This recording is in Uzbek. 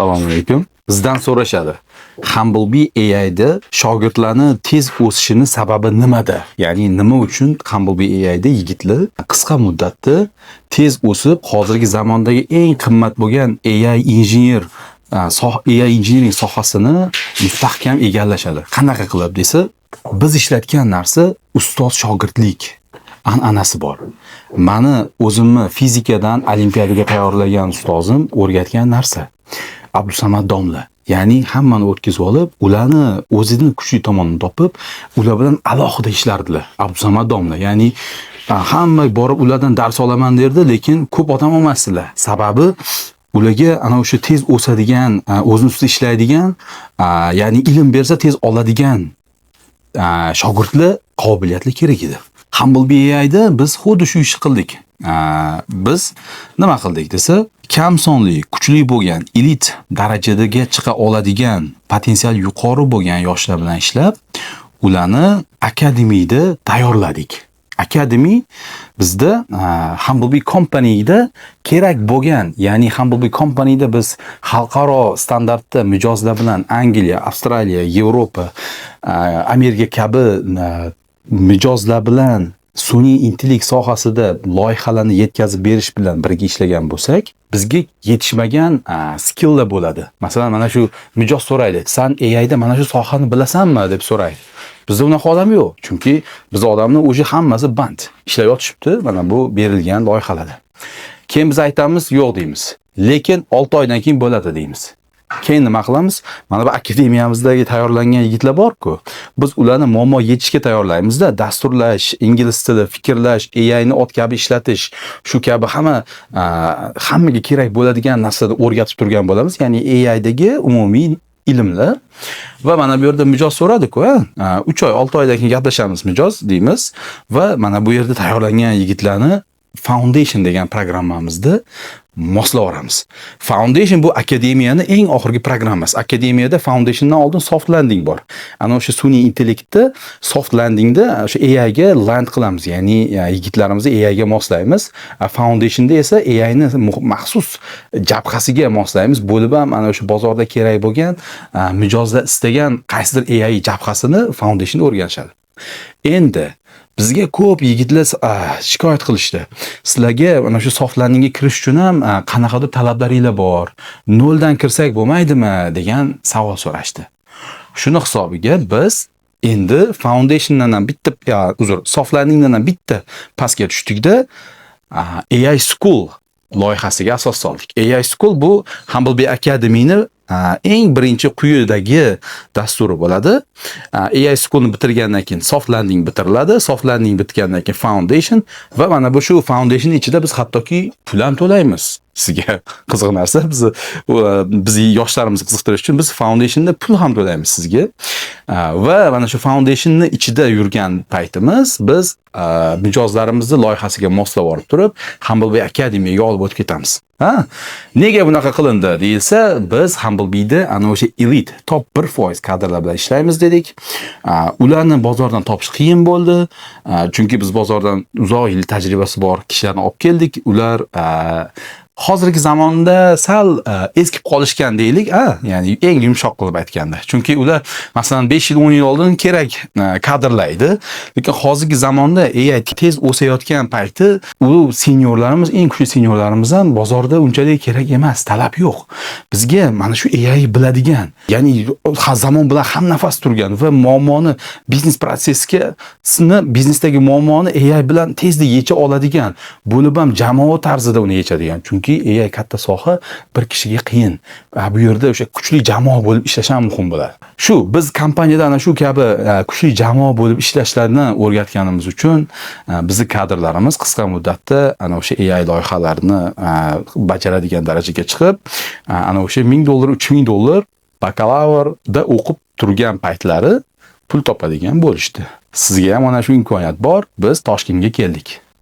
Assalomu alaykum. Bizdan so'rashadi. Humblebee AI'da shogirdlarni tez o'sishini sababi nimada? Ya'ni nima uchun Humblebee AI'da yigitlar qisqa muddatda tez o'sib, hozirgi zamondagi eng qimmat bo'lgan AI injener AI engineering sohasini mustahkam egallashadi. Qanaqa qilib desa, biz ishlatgan narsa ustoz shogirdlik an'anasi bor. Mani o'zimni fizikadan olimpiadaga tayyorlagan ustozim o'rgatgan narsa. Abdusamad domla. Ya'ni hammani o'tkazib olib, ularni o'zini kuchli tomonini topib, ular bilan alohida ishlardilar. Abdusamad domla. Ya'ni hamma borib ulardan dars olaman derdi, lekin ko'p odam olmasdilar. Sababi ularga ana o'sha tez o'sadigan, o'zini ustida ishlaydigan, ya'ni ilm bersa tez oladigan shogirdlar qobiliyatli kerak edi. Humblebee AI'da biz xuddi shu ishni qildik. Biz nima qildik desa, kam sonli, kuchli bo'lgan, elit darajadaga chiqa oladigan, potensial yuqori bo'lgan yoshlar bilan ishlab, ularni akademiyada tayyorladik. Academy bizda Humblebee Company'da kerak bo'lgan, ya'ni Humblebee Company'da biz xalqaro standartda mijozlar bilan Angliya, Avstraliya, Yevropa, Amerika kabi mijozlar bilan sun'iy intellekt sohasida loyihalarni yetkazib berish bilan birga ishlagan bo'lsak, bizga yetishmagan skilllar bo'ladi. Masalan, mana shu mijoz so'raydi: "San AIda mana shu sohani bilasanmi?" deb so'raydi. Bizda unaqa odam yo'q, chunki biz odamni уже hammasi band, ishlab yotishibdi mana bu berilgan loyihalarda. Keyin biz aytamiz, yo'q deymiz. Lekin 6 oydan keyin bo'ladi deymiz. Keyin nima qilamiz? Mana bu akademiyamizdagi tayyorlangan yigitlar bor-ku. Biz ularni muammo yechishga tayyorlaymizda, dasturlash, ingliz tili, fikrlash, AI ni ot kabi ishlatish, shu kabi hamma hammaga kerak bo'ladigan narsalarni o'rgatib turgan bo'lamiz. Ya'ni AIdagi umumiy ilmlar va mana bu yerda mijoz so'radi-ku, 3 oy, 6 oydan keyin gaplashamiz, mijoz deymiz va mana bu yerda tayyorlangan yigitlarni Foundation degan programmamizda moslavoramiz. Foundation bu akademiyani eng oxirgi programmasi. Akademiyada Foundationdan oldin soft landing bor. Ana o'sha sun'iy intellektda soft landingda o'sha AI ga land qilamiz, ya'ni yigitlarimizni AI ga moslaymiz. Foundationda esa AI ni maxsus jabhasiga moslaymiz. Bo'lib ham ana o'sha bozorda kerak bo'lgan, mijozlar istagan qaysidir AI jabhasini Foundationda o'rganishadi. Endi bizga ko'p yigitlar shikoyat qilishdi. Sizlarga mana shu soft landingga kirish uchun ham qanaqadir talablaringlar bor. Noldan kirsak bo'lmaydimi degan savol so'rashdi. Shuni hisobiga biz endi foundationdan ham bitta, ya, uzr, soft landingdan ham bitta pastga tushdikda, AI School loyihasiga asos soldik. AI School bu Humblebee Academy'ni eng birinchi quyidagi dasturi bo'ladi. AI Schoolni bitirgandan keyin soft landing bitiriladi. Soft landing bitgandan keyin foundation va mana bu shu foundation ichida biz hattoki pul ham to'laymiz. Sizga qiziq narsa, bizni yoshlarimizni qiziqtirish uchun biz foundationda pul ham to'laymiz sizga. Va mana shu foundationni ichida yurgan paytimiz biz mijozlarimizni loyihasiga moslab olib turib, Humblebee Academy'ga olib o'tib ketamiz. Ha? Nega bunaqa qilindi deyilsa, biz Humblebee'da ana o'sha elite top 1% kadrlar bilan ishlaymiz dedik. Ularni bozordan topish qiyin bo'ldi. Chunki biz bozordan uzoq yil tajribasi bor kishilarni olib keldik. Ular hozirgi zamonda sal eskib qolishgan deylik, a, ya'ni eng yumshoq qilib aytganda. Chunki ular masalan 5 yil, 10 yil oldin kerak kadrlar edi. Lekin hozirgi zamonda AI tez o'sayotgan payti u seniorlarimiz, eng kuchli seniorlarimiz ham bozorda unchalik kerak emas, talab yo'q. Bizga mana shu AI biladigan, ya'ni zamon bilan hamnafas turgan va muammoni biznes protsessga biznesdagi muammoni AI bilan tezda yecha oladigan, bo'lib ham jamoa tarzida uni yechadigan. Chunki AI katta soha, bir kishiga qiyin. Bu yerda o'sha kuchli jamoa bo'lib ishlash ham muhim bo'ladi. Shu biz kompaniyada ana shu kabi kuchli jamoa bo'lib ishlashlarni o'rgatganimiz uchun bizni kadrlarimiz qisqa muddatda ana o'sha AI loyihalarini bajaradigan darajaga chiqib, ana o'sha 1000 dollar, 3000 dollar bakalavrda o'qib turgan paytlari pul topadigan bo'lishdi. Sizga ham mana shu imkoniyat bor. Biz Toshkentga keldik.